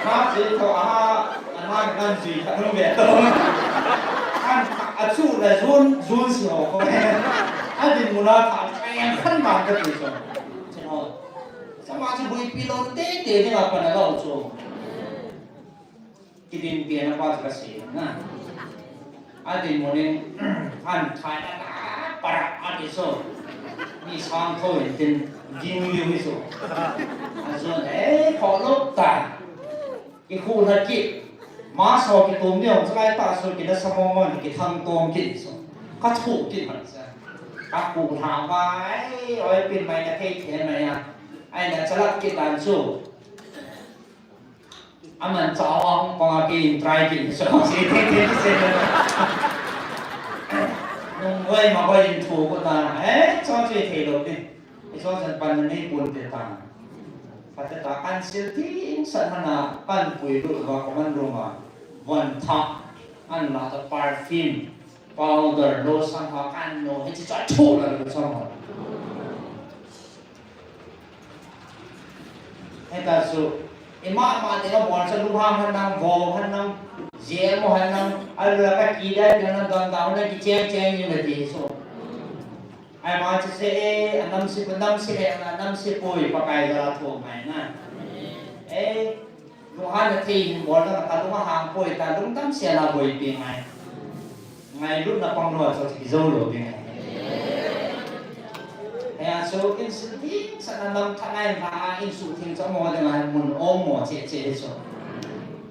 Ha che to a, a nang kan ji ka no be to. An a chu la jun, jun si ho ko. A din mun a tha, a yang kan ma ka ti so. Che ho. Sama chu buipi lou tete ding a pan a lou chu. Kidin pi na pa chu ka sei na. A din mun in an thai na na para a ti so. Mi sang tho in tin ding liu hi so. A so, eh, kho lou ta. Kikhu na ki. Ma so kitum ni ong chu lai ta so kina sa mo mo ni kithang tong ki so. Ka thu ki man sa. Ka khu na vai, oi pin mai na thei thei mai a. Ai na chalak ki dan chu. Aman chawa hung panga kei in try kit, so, si, si, si, si. Nung hoi ma hoi in thu ko ta, eh, cho che thei lou ni. I cho chan pan na nei pun te ta. Phat ta kan sil ti in san hana kan pui lu wa ko man lu ma. Von tha, an la ta perfume, powder, lotion ha kan no, hichi cha thu la lo sa ma. Heta chu, ima ma te ka bol sa lu hang han nang, vo han nang, je mo han nang, alu la ka ki da, ki han nang, don da, han nang, ki cheng cheng ni le ti so. Ai ma chu se, eh, anam si, anam si le, anam si poi, Pakai da la tho mai na. Eh, Lunghan na thei hin bol na ka lung a hang poi ta, lungdam sia la boipi ngai. Ngailutna pang lou a chu kijou lou ding. Hia chu in sil ding sa na nam tha ngai na in su thing cha mo ding a mun om mo che che chu.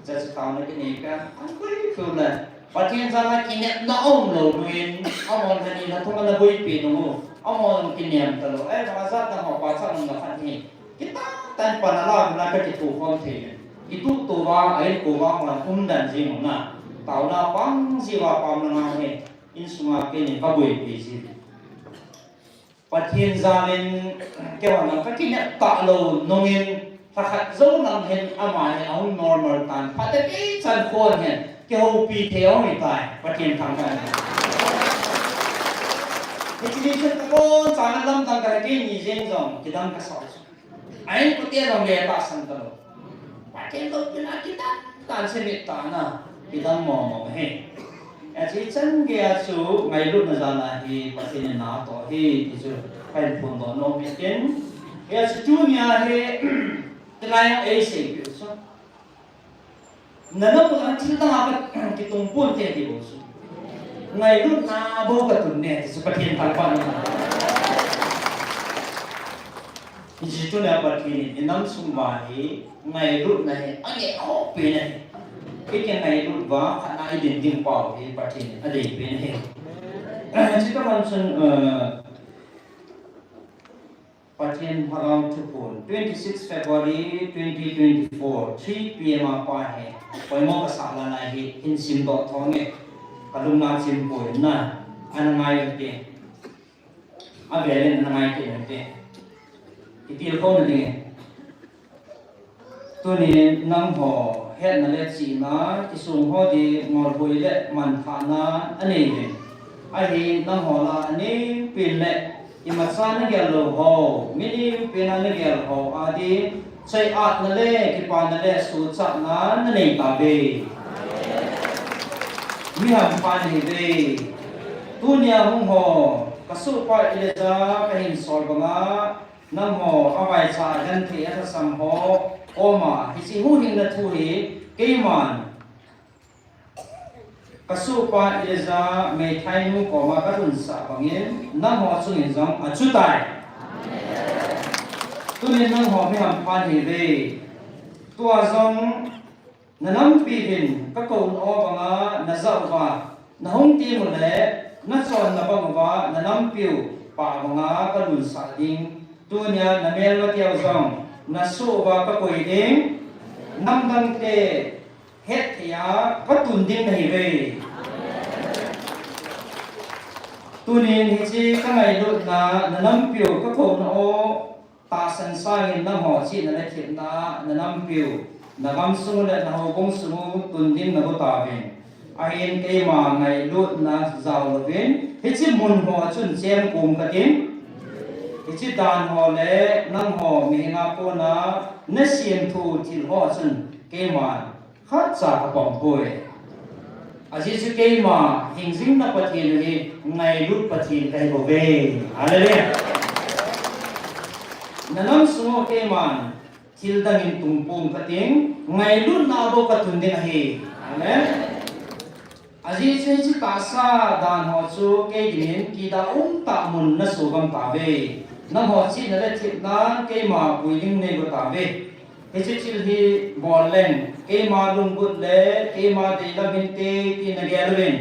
Cha chu tao na ki nei ka an koi khu la. Pathen jal a kinepna um lou nungin, amahon lhani lha thum a na boipi nung u, amahon kinem talou. Eh, bang a jat na ho pa chang na khat hi. Kitah tah in pan a la nung a ka kithokhom thei. I tuh tou va, a in kou va, amahon umdan jing u na. Taona pang ji va pam na ngai hi. Insung a keini ka boipi ji. Pathen jal in keiho nang ka kinep talou nungin, lha khat jou nang hin ama hi ahung normal tan. Phat tah kei chan khon hin kihoupi thei ahung hi tai. Pathen thangvah in. Hiche ni chun ka kon chan a lamdang ka la keini jeng jong kidang ka sa. A in kote jong le tahsan talou. Pathen loupina kidang, tan se mit tah na, kidang mong mong hi. Ahi chan gei a chu ngailutna jal a hi Pathen in na toh hi, ti chu ka hin phondoh nom in tin. Hia chu tunia hi, tilai a ei seipeh u chu. Na na mu a thil dang a ka kitung pon te ti bou chu. Ngailutna bou ka tun ne, ti chu Pathen thangvah in. Hiche tunia Pathen in i nam sung uva hi ngailutna hi angeh khoh pen ahi. I kingailut uva khatna i din ding pau hi Pathen in adei pen ahi. Hiche tobang chun, eh, Pathen Lhagao Thuphon, twenty six February twenty twenty four, three P M a pa hi poimo kasah lana hi hin simdoh thong e. Ka lungna chim poi na, ana ngai u hite. Avel in ana ngai kit u hite. Kitilkhou na ding e. Tunin nangho hetna le chihna, kisung ho ding ngolhoi le manthahna anei uvin. Ahin nangho lah a aneopen le imacha nagel lou ho, mi neopen a nagel ho ading choi-atna le kipana le suhchatna nanei tauve. Mi hampha nahiuve. Tunia hung ho, ka sohpa Elijah ka hin sol banga, nangho avaicha agenthei alhasam ho koma hiche huhhingna thu hi keiman ka sohpa Elijah meithainu koma ka lhunsah bangin nangho chungin jong achutai. Tunin nangho mi hampha nahiuve. Tua jong na nampi uvin ka kouna o banga na jah uva na hung teng ule na chonna bang uva na nampiu pah banga ka lunsah ding. Tunia na melmateu jong na soh uva ka koi ding. Namdangte hetthei a ka tun ding nahiuve. Tunin hiche ka ngailutna na nampiu ka kouna o tahsan sangin nangho chihna le thepna na nampiu na gamsung u le na houbung sung u tun ding nago tauvin. Ahin keima ngailutna jao louvin hiche mun ho a chun chemkom kating. Hiche dan ho le nangho mihinga kona na semthu thil ho a chun keima khatcha ka pang poi. Ajeh chu keima hingjingna Pathen u hi ngailut Pathen kahi bouve. Hallelujah. Na namsung u keiman thil dangin tungpum kating, ngailutna bou ka tun ding ahi. Amen. Ajeh chu hiche tahsa dan ho chu kei dingin kida umtah mun na sugam tauve. Nangho chihna le thepnan keima pui ding neigo tauve. Hiche thil hi bol leng, keima lunggut le keima deilam hinte ti na gel uvin.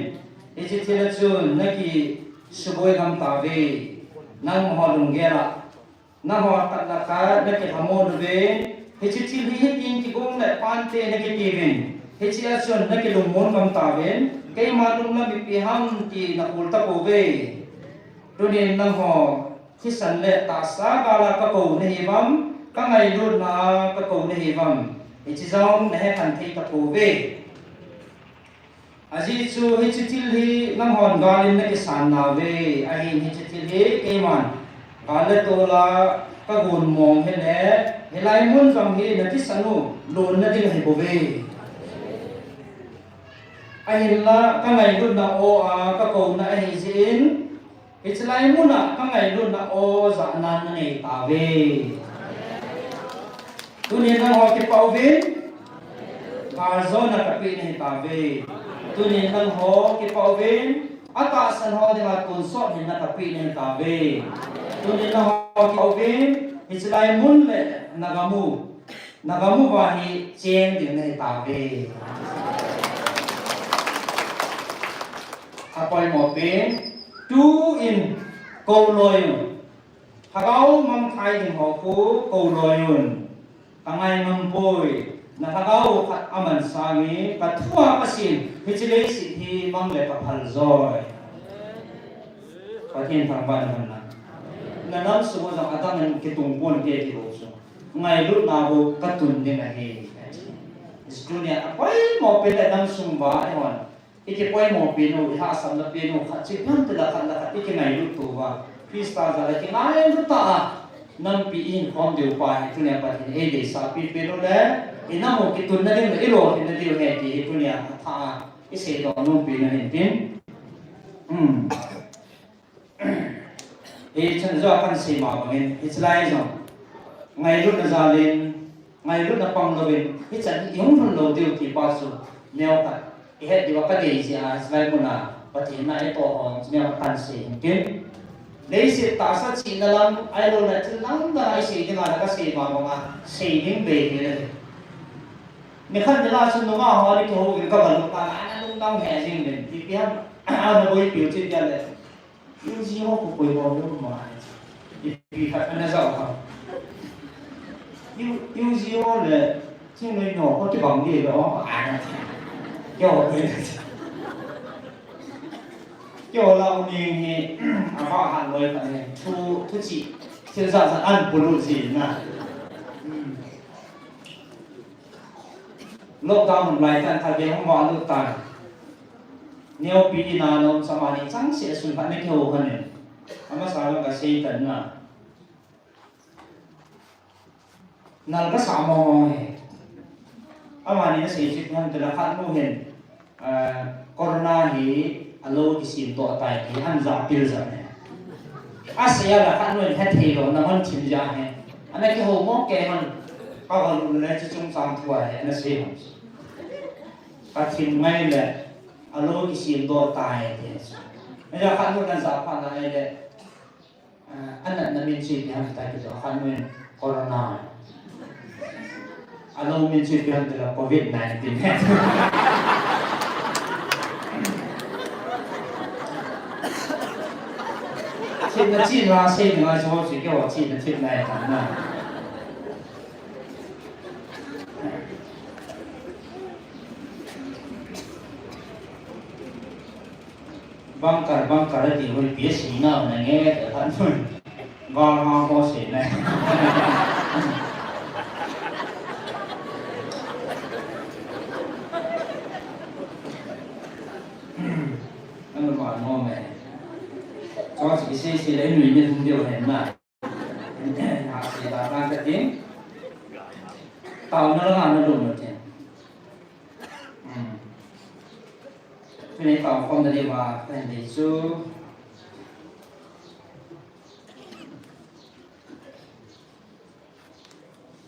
Hiche thil a chun na kisuboi gam tauve. Nangho lunggel a, nangho khat le khat na kilhamon uvin. Hiche thil hi hitin kigong le pante na kiti uvin. Hiche a chun na kilungmon gam tauvin. Keima lunglam ipi ham ti na khol tapouve. Tunin nangho thisan le tahsa gal a ka kou nahiuvem, ka ngailutna a ka kou nahiuvem, hiche jong na hekhen thei tapouve. Ajeh chu hiche thil hi nanghon gal in na kisan nauve, ahin hiche thil hi keiman gal le tol a ka gon mong hile, hilai mun jong hi na thisan u lonna ding ahi bouve. Ahinla ka ngailutna o a ka kouna ahi jeh in, hiche lai mun a ka ngailutna o jahnan na nei tauve. Tunin nangho kipah uvin, galjona kapeh nahi tauve. Tunin nangho kipah uvin, atahsan ho dinga tonsot hinna kapeh nahi tauve. Tunin nangho kipah uvin, hiche lai mun le na gam u, na gam uva hi cheng ding nahi tauve. Apoimo pen, tu in kou loi un. Lhagao mangthai ding ho khu kou loi un. Ka ngai ngam poi. Na lhagao khat aman sangin ka thu a ka sim, hiche leiset hi mang le ka phal joi. Pathen thangvah in umhen lang. Na namsung u jong adang in kitung ponte ti bou chu. Ngailutna bou ka tun ding ahi. Tunia apoimo pen le namsung uva eihon i kipoimo pen u, i hahsatna pen u, khat cheh phabep tah le khat le khat i kingailut tou va, Christa jal a kingailut tah a nampi i hin khom diu pa hi tunia Pathen in ei deisah pen pen u le, i nam u kitunna ding le i lolhinna diu ahi ti hi tunia athah a i seidoh nom pen u ahin tin. Hmm. Hichun jo a kan sei ma bangin, hiche lai jong ngailutna jal in, ngailutna pang louvin, hichan hi i hung lhun lou diu ti pa chu, neo khat i het diu a ka dei jeh a, hiche lai mun a Pathen na i toh hon, neo khat kan sei hin tin. Leiset tahsa chihna lam, ahilou le thil dang dang a i sei ding a le ka sei ma banga, sei ding bei hile. Nikhat nilhah chun nungah ho ana kihouvin ka va lut a, ana lungdong he jeng uvin, ipi ham, ana boipiu chu tia le. U G ho khu koi ho lou ma. Ipi khat ana jao ha. U G ho le, Chingnoi no ho kibang di lou, ana. Keiho koi. Keiho lah u ning hi, ama han loi khat hi, thu, thu chi, thil jat jat an pulu chi na. Hmm. Lockdown lai tan kha ve hung ma lut tan. Neopi ina nom sa mani chang se sun kha ne keu kha ne. Amasa lang ka sei tan na. Nal ka sa mo mo he. Amani na sei chit han tela khat nu hen. Ah, corona hi Alou kisem doh tai ti, an ja pil ja ne. Asei a la khat nu in hethei lou, na hon thim ja he. Ana kihou mo kei hon, ka hon u le chu chungchang thu a he, ana sei hon. Ka thim ngai le, alou kisem doh tai ti. Ana khat nu na ja pha na le, Ah, anatna min chu ipi ham ti ta kiti, khat nu in corona. Alou min chu ipi ham ti la covid nineteen. Thina chi la sei ni ngai so si ke wa thina thina e ta na. Bunker, bunker ati hoi pi a si na na nge, ta phan hoi. Gal ha ho si na. Ano ma no me. Cho si si si le nui ne thum deu hen na. Ha si da ta ka tin. Tao na la na lo no tin. Hmm. Tuni tao khom na diuva, kahin dei chu.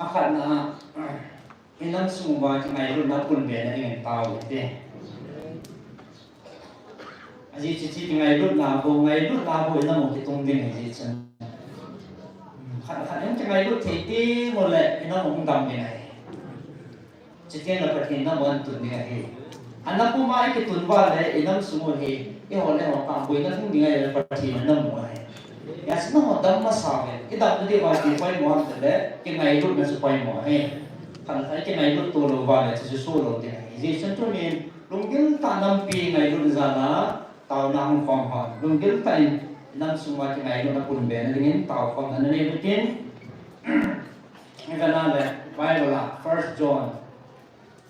Akhatna, inam sung uva kingailutna pun be na dingin tao u hite. Ajeh chu kingailutna bou, ngailutna bou inam u kitung ding ahi jeh chun. Khat khat in kingailut thei teng uleh inam u hung dam ding ahi. Chuteng le Pathen nam u ahin tun ding ahi. Ana puma i kitun uva le, i nam sung u hi, i ho le ho kang boina hung ding ahi le Pathen nam u ahi. Hijeh chun nangho dam masa uvin, i dam na diuva ipi poimo ham tile, kingailutna chu poimo ahi. Khat le khat i kingailut to lou uva le, chu chu so lou ding ahi. Hijeh chun tunin, lunggil tah in nampi ngailut jal a, taona hung khom hon. Lunggil tah in, i nam sung uva kingailutna pun be na dingin, tao khom na nei u hitin. Ivet na le, Bible a, First John,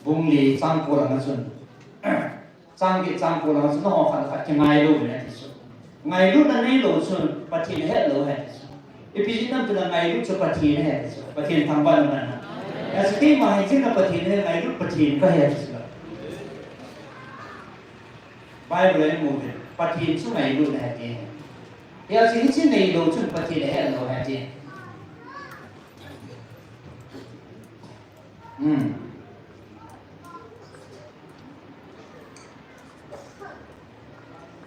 bung li chang ko langa chun. Chang get chang ko langa chun, nangho khat le khat kingailu uvin ati chu. Ngailutna neilou chun, Pathen het lou ahi ati chu. Ipi jeh ham itile ngailut chu Pathen ahi ati chu. Pathen thangvah in umhen. Hijeh chun keima hi jing a Pathen ahi, ngailut Pathen kahi ati chu. Bible a imu uvin, Pathen chu ngailutna ahi ati. Hijeh chun hiche neilou chun Pathen het lou ahi ati. Hmm.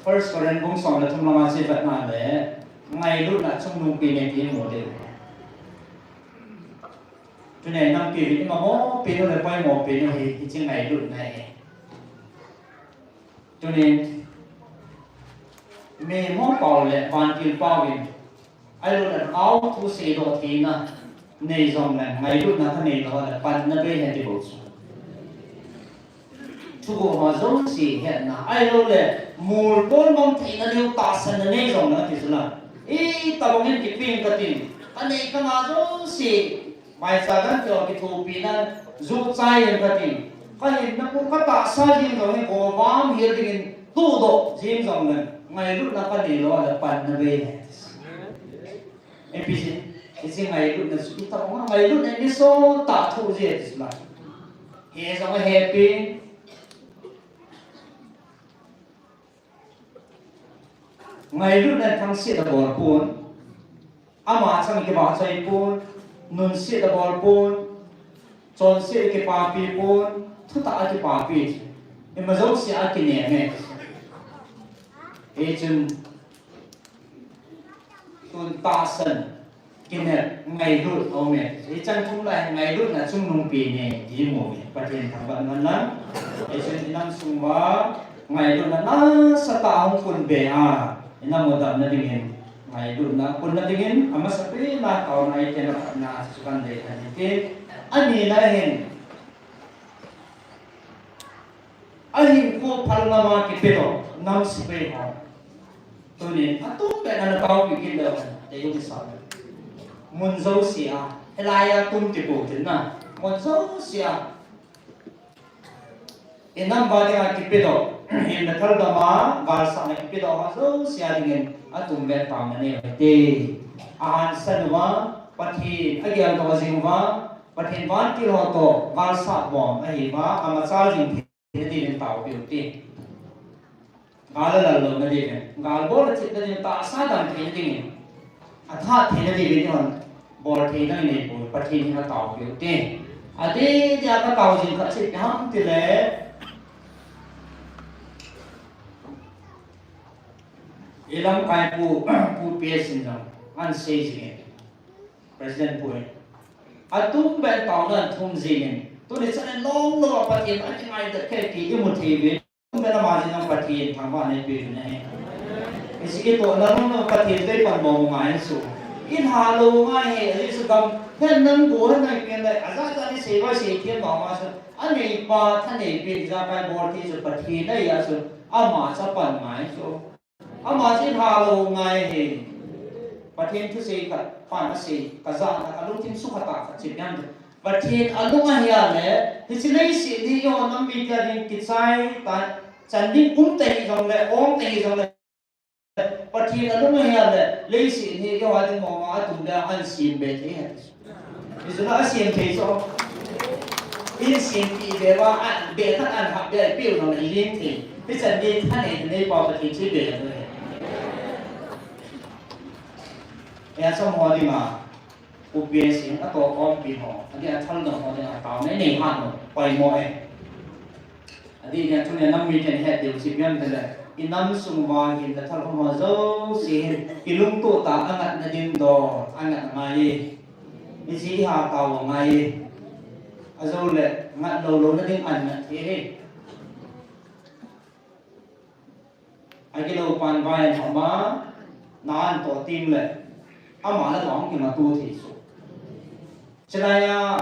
First Corinth bung som le thum langa chu ivet na le, ngailutna chungnungpen ahi ti imu diu. Tuni a i nampi uvin, i mamo pen u le poimo pen u hi, hiche ngailutna ahi. Tunin, mihem ho pau le vantil pau in, ahilou le thao thu seidoh theina nei jongle, ngailutna kanei lou le panna bei ahi ti bou chu. Thuguh ho jouse hetna, ahilou le mol bol mang theina neo tahsanna nei jongle ti chu la. Itobang in kipeng katin, kanei kangah jouse, Maicha kan tio kithopina, juchai in katin. Kahinna pu katahsa jing jong hi govam hel dingin tuhdoh jing jongle, ngailutna kanei lou le panna bei ahi. Ipi jeh, hiche ngailutna chu itobang a ngailutna nei so tah thu jeh ti chu la. He jong ahe pi. Ngailutna thangset abol pon, ama chang kivahchoi pon, nunset abol pon, chonset akipapi pon, thutah akipapi. Ima jouse a kinem e. Hichun, tun tahsan, kinep, ngailut aum e. Hichan thum la hi ngailutna chungnungpen ahi ti imu uve. Pathen thangvah in umhen lang. Hichun i nam sung uva ngailutna nasatah a hung pun be a, i nam u damna dingin, ngailutna punna dingin, amasapen a taona ite na phatna chu kan dei ahi ti. Anina hin, ahinkho phal ngam a kipedoh nam sepai ho. Tunin, atum pen ana taopi kit leu hen, ti jong kisa. Mun jouse a, hilai a tum ti pou tin na. Mun jouse a. I nam uva dinga kipedoh, hinna thal dam a, galsatna kipedoh ho jouse a dingin, atum pen taona nei u hite. Ahansan uva, Pathen, ageldoh jing uva, Pathen vantil ho toh, galsat bom ahiuva, amachal jing thei dingin taopi u hite. Gal a lal louna dingin, gal bol a chitna ding, tahsa dam theina dingin, atha theina dingin eihon bol theina nei poi, Pathen henga taopeh u hite. Adeh dia katao jing khat chu ipi ham itile, ilamkai pu, Pu P S in jong ahinsei jingin, President pu in. Atum ben taona athum jingin, tuni chan in lom lom a Pathen akingai ding ahi ti imu thei uve. Kum bela ma jin nang Pathen thangvah neipeh uvin ahi. Hiche kitohna nung nang Pathen toh ipan bou ngai chu. Ilha lou ngai ahi, ajeh chu gam hen nang go hen nang pen le, ajat jat isei vai sei them mama chu. Aneipa thaneipen ijakai bol thei chu Pathen ahi a chu. Ama chu apan ngai chu. Ama chu ilha lou ngai ahi. Pathen thusei khat, pan asei, kajah a kalungthim sukha tah khat chu ipi ham itile, Pathen alung ahi a le, hiche leiset hi eiho nam mite a ding kichai ta, chan ding um ta hijongle, ong ta hijongle, Pathen alung ahi a le, leiset hi eiho a ding mama atum le ahin sem be thei ahi. Hichu la asem thei chu. Ihin sempeh be uva, a, be khat ahin hap be a, ipi u jong le iling thei. Hichan gei thanei, thanei pa Pathen chu ibe lou ahi. Eihon cham ho dinga, Pu P S in atohkhompi ho, adeh a thaldom ho dinga taona inei hat u, poimo e. Adeh dia tunia nam miten het diu chu ipi ham itile, inam sung uva hin nathal khom ho jouse hin, ilungtoh tah a angatna ding dol, angat angai e. Hiche hi iha tao angai e. Ajou le, ngat lou louna ding angat thei e. Agilou pan vai ahin hom a, na ahin toh teng le, ama le ama hung kingatu thei chu. Chulai a,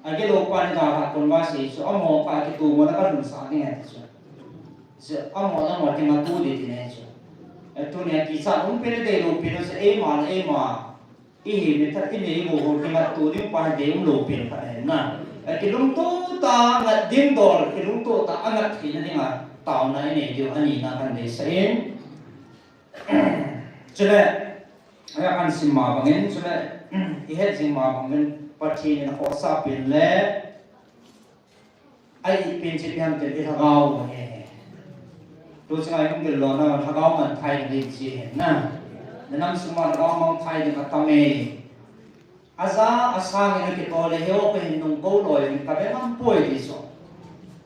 agilou pan ga khat kon va sei chu, amaho kha kitomo na kalhunsah ding ahi ti chu. Chu amaho le amaho kingatu ding ti ahi chu. E, tunia kichat umpi le deilou pi le chu, eima le eima ihi, mi that inei bou ho kingatu ding pa hi dei umlou pen khat ahi na. E, kilungtoh tah a ngat ding dol, kilungtoh tah a ngat theina dinga taona inei diu, anina kahin deisah in. Chule, a, kahin sim ma bangin, chule, ihet jing ma bangin, Pathen in akhohsah pen le, a-it pen chu ipi ham itile ilhagao ahi. Tu chunga ihung gel lona lhagao mangthai ding ahi na. Nanam sung uva lhagao mangthai ding atam e. Aja asang in akitol le, heo kahin nung kou loi in kabe ngam poi ti chu.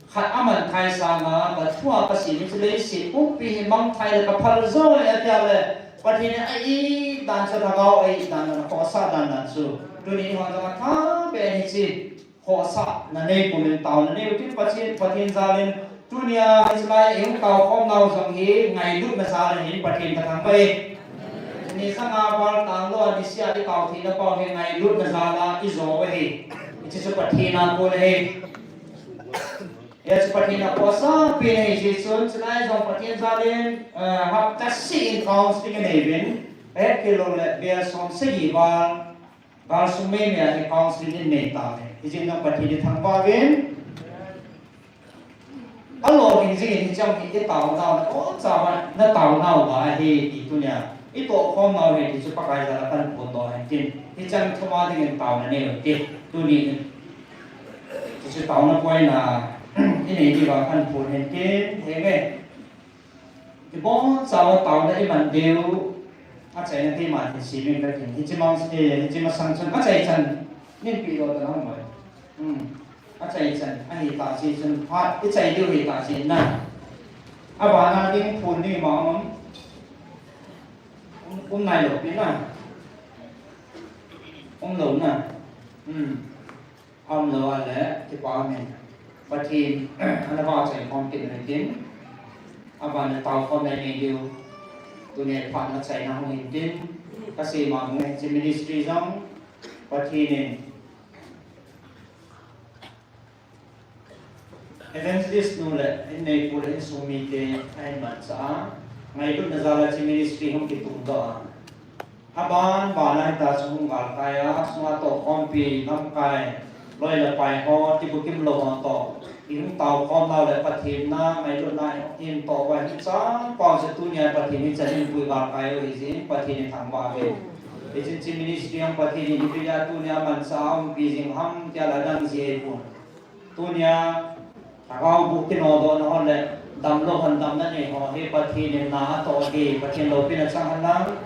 Khat amangthai sanga, kathua kasem chu leiset pumpi hi mangthai le kaphal joi ahi tia le, Pathen in a-it dan chu lhagao a-it dan, akhohsah dan dan chu. Tuni eihon jong athah beh ahi chu. Khohsahna nei pumin taona nei utin, Pathen, Pathen jalin, tunia hiche lai a ihung taokhomnau jong hi ngailutna jal ahin Pathen kathangvah e. Ni sanga val tanglou a nisea itao theina pau hi ngailutna jal a ijo u ahi. Hiche chu Pathen a kon ahi. Hiche chu Pathen a khohsah pen ahi jeh chun, chulai jong Pathen jalin, eh, hapta seh in counseling anei uvin, ahet khel lou le, bel som sagi val, Gal sung meimei a hi counseling in nei tauve. Hijeh in Pathen ithangvah uvin. Alolhing jingin hiche hi itaonau, nabonchauva nataonau ahi ti tunia itohkhomnau ahi ti chu Pakai jal a kahin phondoh ahin tin. Hiche thuma dingin taona neiuvin tin. Tuni hin hiche taona poina inei diuva kahin phon ahin tin. Henge. Ibonchauva taona iman diu, achaina keiman hin semin katin. Hiche mang, eh, hiche masang chun achaichan, ninpi lou ta nahung mai. Hmm. Achaichan, ahitah jeh chun, phat, ichai diu ahitah jeh in na. Abana ding phon ding ima um, um, um nailou pi na. Umlou na. Hmm. Aumlou a le, kipa umin. Pathen, ana vahchoi khom kit uhitin. Abana taokhomna inei diu. Tuni phat na chaina hung hintin. Kasei ma bang in hiche ministry jong Pathen in Evangelist nu le, inneipu le, insung mite, ahin manchah a. Ngailutna jal a hiche ministry hung kitungdoh a. Aban ban a hita chu hung galkai a, sunga tohkhompi, lamkai, loi le pai ho, tibukim lou ho toh. Ihung taokhomnau le Pathen na, ngailutna, ihin toh uva hiche pau chu tunia Pathen in chan in pui galkai u ahi jeh in Pathen ithangvah uve. Hiche, hiche ministry a Pathen in ipi dia tunia manchah a umpi jing ham tia la dang ji ahipon. Tunia, lhagao boh kinodohna ho le, Damlou hon damna nei ho hi Pathen in na atoh ahi, Pathen loupina chang hen lang.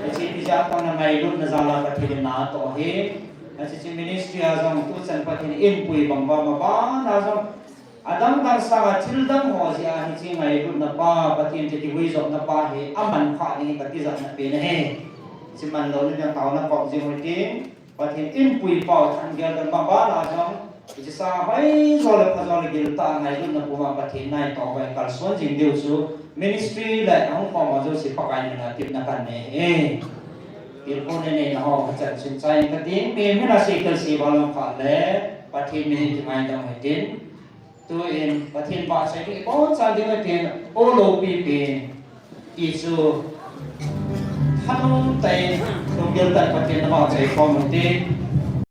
Hiche tijat tah a ngailutna jal a Pathen in na atoh ahi. Hiche ministry a jong tuchan Pathen in pui bang uva maban a jong adang dang sanga thil dang ho jeh a hiche ngailutna pa, Pathen toh kihuijopna pa hi aman khah ding hi katijatna pen ahi. Hiche manlou ni jong taona kop jing u hite. Pathen in pui pau than gel dan maban a jong, hiche sa hoi jo le pha jo le gil tah a ngailutna puma Pathen nai tong vai kalson jing diu chu ministry le ahung khom ho jouse Pakai min a tipna kanei e. Tilkhou nei neina ho kachan chun chai kati, mi min a sei kal sei ba lom kha le Pathen min in kingaidam hitin. Tuin Pathen vahchoi ding iboncha ding ahi tin, o loupi pi ti chu thanom tah in lunggil tah in Pathen na vahchoi khom u hite.